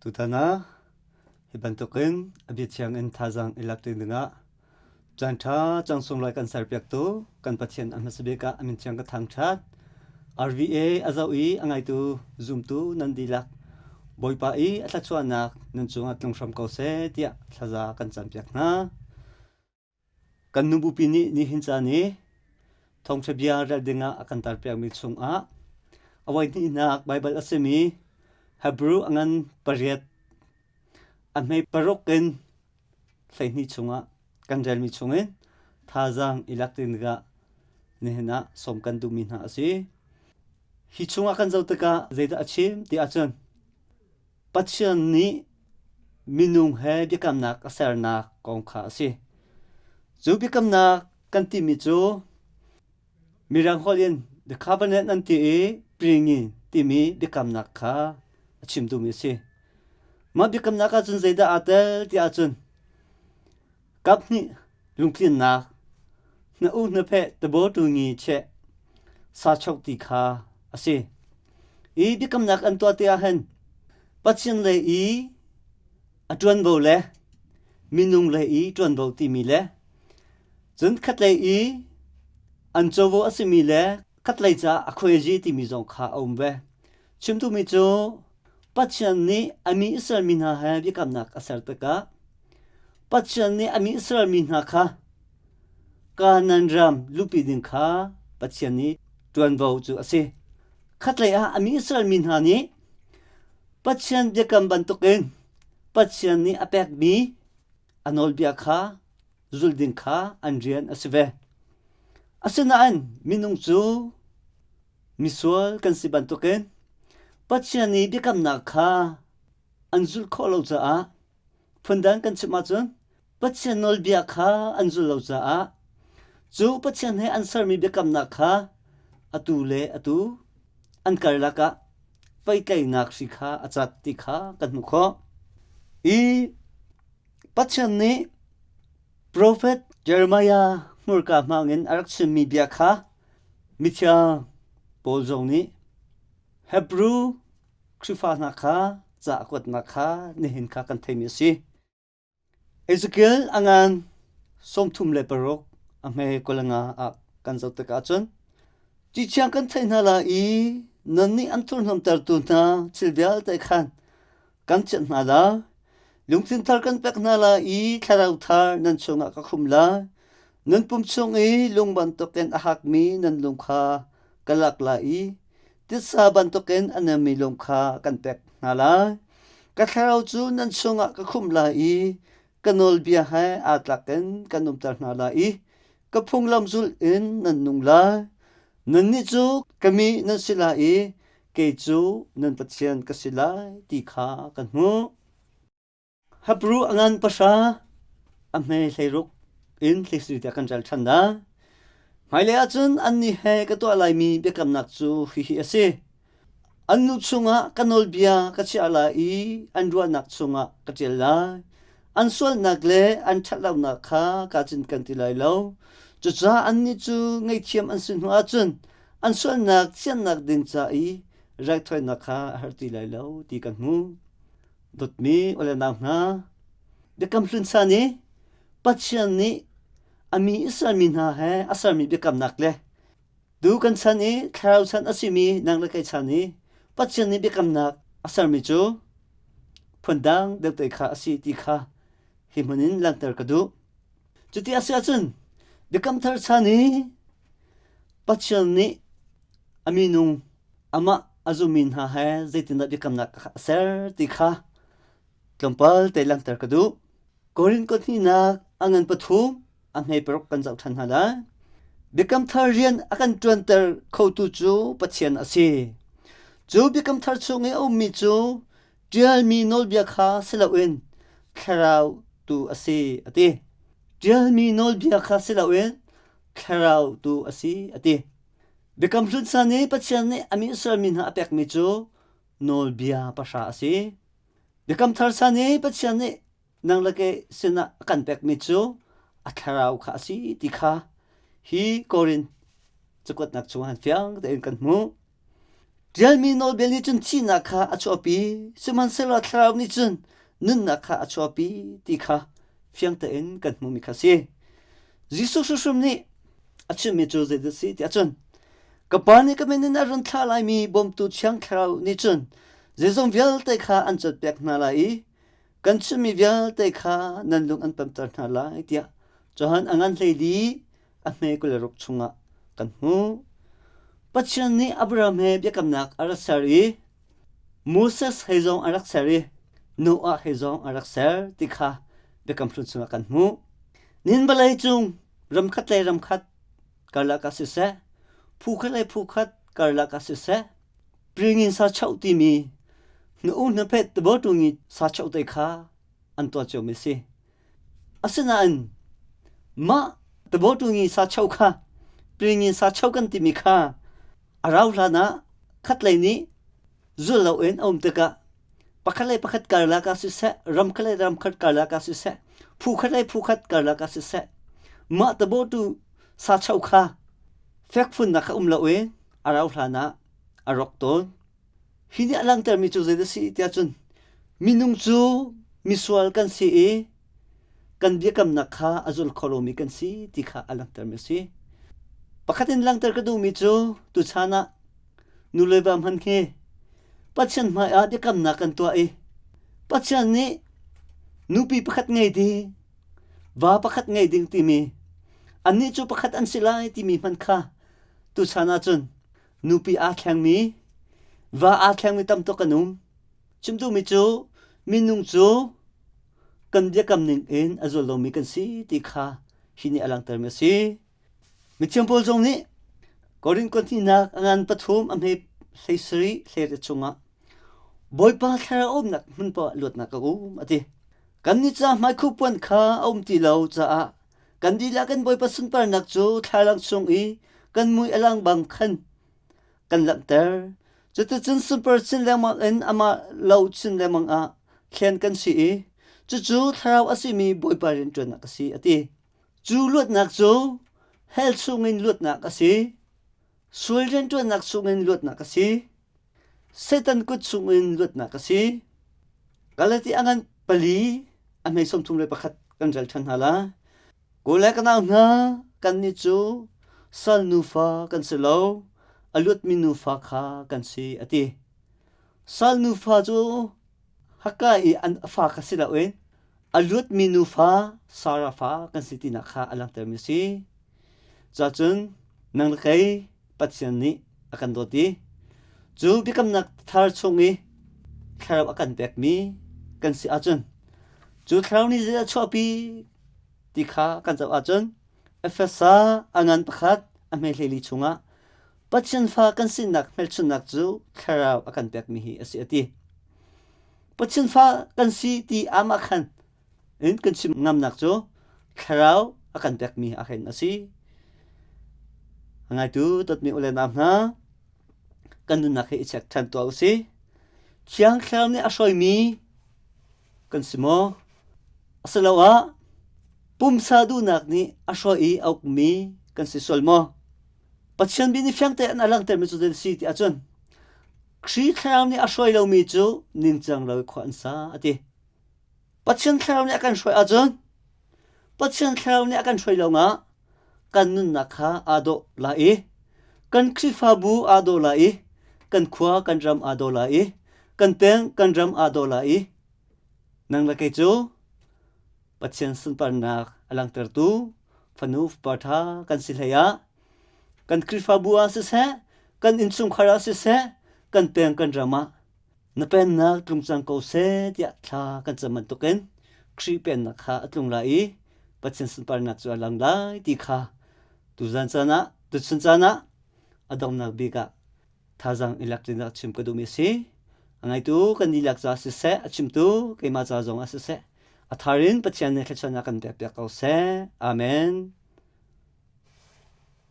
Tutan ah hi bantukin a bia thiang in thazaang i lak dingah caan ṭha cang sunglawi kan serpiaktu kan Pathian a hmasa bik ah a min thiang ka thangṭhat. RVA a zoh i a ngaitu zumtu nan dihlak Bawipa i a thluachuahnak nan cungah tlung hram ko seh tiah thlaza kan campiak hna. Kan nubupi nih nihin caan i thawngṭha bia rel dingah a kan tarpiakmi chungah a voihnihnak Baibal a simi Hebrew a ngan pariat a hme paruk in 12 chungah kan relmi chungin thazaang i lak ding tikah nihin ah sawm kan duhmi hna a si. Hi chungah kan zoh tikah zeidah a chim ti ahcun Pathian nih minung he biakamnak a sernak kong kha a si. Cu biakamnak kan timi cu Mirang holh in the covenant an ti i pringin timi biakamnak kha a chim duhmi a si. Mah biakamnak ahcun zeidah aa tel ti ahcun kaphnih lungtlinnak na u na pheh tabo tu ngi cheh sa chok ti kha a si. I biakamnak an tuah ti ahhin Pathian lei i a ṭuanvo le minung lei i ṭuanvo timi le cun khatlei i an covo a simi le khatlei caah a khuaizi timi zong kha a um ve. Chimtumi cu Pathian nih a mi Israel mi hna he biakamnak a ser tikah Pathian nih a mi Israel mi hna kha Kanaan ram luhpi ding kha Pathian nih ṭuanvo cu a si. Khatlei ah a mi Israel mi hna nih Pathian biakam bantukin Pathian nih a pekmi a nawlbia kha zulh ding kha an rian a si ve. Asinain minung cu misual kan si bantukin Pathian nih biakamnak kha an zulh khawh lo caah phundang kan chim ahcun Pathian nawlbia kha an zulh lo caah cu Pathian he an sermi biakamnak kha atu le atu an karlak ah pehtlaihnak hri kha a cat ti kha kan hmuh khawh. I Pathian nih profet Jeremiah hmurka hmangin a rak chimmi bia kha mithiang Paul zong nih Hebrew Khrihfa hna kha ca a kuatnak kha nihin kha kan theimi a si. Ezekiel a ngan 36 a hme 25 ah kan zoh tikah cun Ti thiang kan theih hna lai i nannih an thurhnomtertu hna thil vialte khan kan chiah hna lai. Lungthin thar kan pek hna lai i thlarau thar nan chungah ka khum lai. Nan pum chung i lung bantukin a hakmi nan lung kha ka lak lai i titsa bantukin a nemmi lung kha kan pek hna lai. Ka thlarau cu nan chungah ka khumh lai i ka nawlbia he aa tlak in kan umter hna lai i ka phunglam zulh in nan nung lai. Nannih cu ka mi nan si lai i kei cu nan Pathian ka si lai ti kha kan hmuh. Hebrew a ngan pahra a hme 16 in 14 tiah kan rel ṭhan lai. Hmailei ahcun annih he ka tuah laimi biakamnak cu hihi a si. An nu chungah ka nawlbia ka chiah lai i an ruahnak chungah ka ṭial lai. An sualnak le an ṭhatlonak kha kaa cinken ti lai lo. Cucaah annih cu ngaihthiam an si hnu ahcun an sualnak thiannak ding ca i raithawinak kha a har ti lai lo ti kan hmuh. Dawtmi u le nau hna, Biakam Hlun chan i Pathian nih a mi Israel mi hna he a sermi biakamnak le tu kan chan i thlarau chan a simi nang le kei chan i Pathian nih biakamnak a sermi cu phundang deuh te kha a si ti kha hi hmun in langhter ka duh. Cuti a si ahcun Biakam Thar chan i Pathian nih a minung amah a zummi hna he zeitindah biakamnak a ser ti kha tlawmpal te langhter ka duh. Korin kut hnihnak a ngan pathum a hme paruk kan zoh ṭhan hna lai. Biakam thar rian a kan ṭuanter khotu cu Pathian a si. Cu biakam thar chung i a ummi cu ṭialmi nawlbia kha si loin thlarau tu a si a ti. Ṭialmi nawlbia kha si loin thlarau tu a si a ti. Biakam Hlun chan i Pathian nih a mi Israel mi hna a pekmi cu nawlbia pahra a si. Biakam Thar chan i Pathian nih nang le kei sinah a kan pekmi cu a thlarau kha a si ti kha hi Korin cakuatnak chungah fiang tein kan hmuh. Ṭialmi nawlbia nih cun thihnak kha a chuahpi, sihmanhsehlaw Thlarau nih cun nunnak kha a chuahpi ti kha fiang tein kan hmuhmi kha a si. Jesuh hrimhrim nih a chimmi cu zeidah a si tiah cun ka Pa nih ka min in a run thlah laimi bawmtu Thiang Thlarau nih cun zeizong vialte kha an cawnpiak hna lai i kan chimmi vialte kha nan lung an pemter hna lai tiah Johan a ngan 14 a hme 26 chungah kan hmuh. Pathian nih Abraham he biakamnak a rak ser i Moses he zong a rak ser i Noah he zong a rak ser ti kha biakam hlun chungah kan hmuh. Nin vawlei cung ramkhat le ramkhat karlak ah siseh, phu khat le phu khat karlak ah siseh, pringin sa choh timi hnu hnaphet tabo-tungi sa choh te kha an tuah ciomi si. Asinain mah tabo-tungi sa choh kha pringin sa choh kan timi kha a rau hlan ah khatlei nih zul loin a um tikah pakhat le pakhat karlak ah siseh, ram khat le ram khat karlak ah siseh, phu khat le phu khat karlak ah siseh, mah tabawtu sacho kha fekfunnak kha um loin a rau hlan ah a rawk tawn. Hi nih a langhtermi cu zei a si tiah cun minung cu misual kan si i kan biakamnak kha a zul kho lomi kan si ti kha a langhtermi a si. Pakhat in langhter ka duhmi cu tuchan ah nu le va hmanh khi Pathian hmaiah biakamnak kan tuah i Pathian nih nupi pakhat ngei ding, va pakhat ngei ding timi annih cu pakhat an si lai timi hmanh kha tuchan ahcun nupi aa thlengmi, va aa thlengmi tam tuk an um. Chim duhmi cu minung cu kan biakam ning in a zul lomi kan si ti kha hi nih a langhtermi a si. Mithiang Paul zong nih Korin kuathnihnak a ngan pathum a hme 17 hlei chungah Bawipa thlarau umnak hmun paoh ah luatnak a um a ti. Kannih ca hmaikhuh puan kha a um ti lo caah kan dihlak in Bawipa sunparnak cu thlalang chung i kan mui a lang bang khan kan langhter. Cuticun sunpar chin lengmang in amah lo chin lengmang ah thlen kan si i cucu thlarau a simi Bawipa rianṭuannak a si a ti. Cu luatnak cu hell chungin luatnak a si. Sual rianṭuannak chungin luatnak a si. Satan kut chungin luatnak a si. Galati a ngan pali a hmei 31 kan rel ṭhan hna la. Kaw le ka nau hna, kannih cu sal nufa kan si lo, a luatmi nufa kha kan si, a ti. Sal nufa cu Haka i an fa kha si loin a luatmi nufa Sarah fa kan si tinak kha a langhtermi a si. Cacun nang le kei Pathian nih a kan dawt i cu biakamnak thar chung i thlarau a kan pekmi kan si ahcun cu thlarau nih zeidah a chuahpi ti kha kan zoh ahcun Efesa a ngan pakhat a hme 14 chungah Pathian fa kan sinak hmelchunhnak cu thlarau a kan pekmi hi a si a ti. Pathian fa kan si ti amah khan in kan chim ngamnak cu thlarau a kan pekmi a khen a si. A ngaitu dawtmi u le nau hna, kan nunnak hi i check ṭhan tuah u si. Thiang Thlarau nih a hruaimi kan si maw? Asiloah pumsa duhnak nih a hruai i a ukmi kan si sual maw? Pathian bia nih fiang tein a langhtermi cu zei a si ti ahcun Khrih Thlarau nih a hruai lomi cu ningcang lo khua an sa a ti. Pathian Thlarau nih a kan hruai ahcun Pathian Thlarau nih a kan hruai lawngah kan nunnak kha aa dawh lai i kan Khrihfabu aa dawh lai i kan khua kan ram aa dawh lai i kan peng kan ram aa dawh lai i nang le kei cu Pathian sunparnak a langhtertu fanu fapa ṭha kan si hlei ah kan Khrihfabu ah siseh kan innchungkhar ah siseh kan peng kan ram ah na pennak tlung cang ko seh tiah thla kan cam bantukin Khrih pennak kha a tlung lai i Pathian sunparnak cu a lang lai ti kha tuzan caan ah tuchun caan ah a donghnak bik ah thazaang i lak dingah chim ka duhmi a si. A ngaitu kan dihlak ca siseh, a chimtu keimah ca zong ah siseh, a thar in Pathian nih thluachuahnak kan pekpiak ko seh. Amen.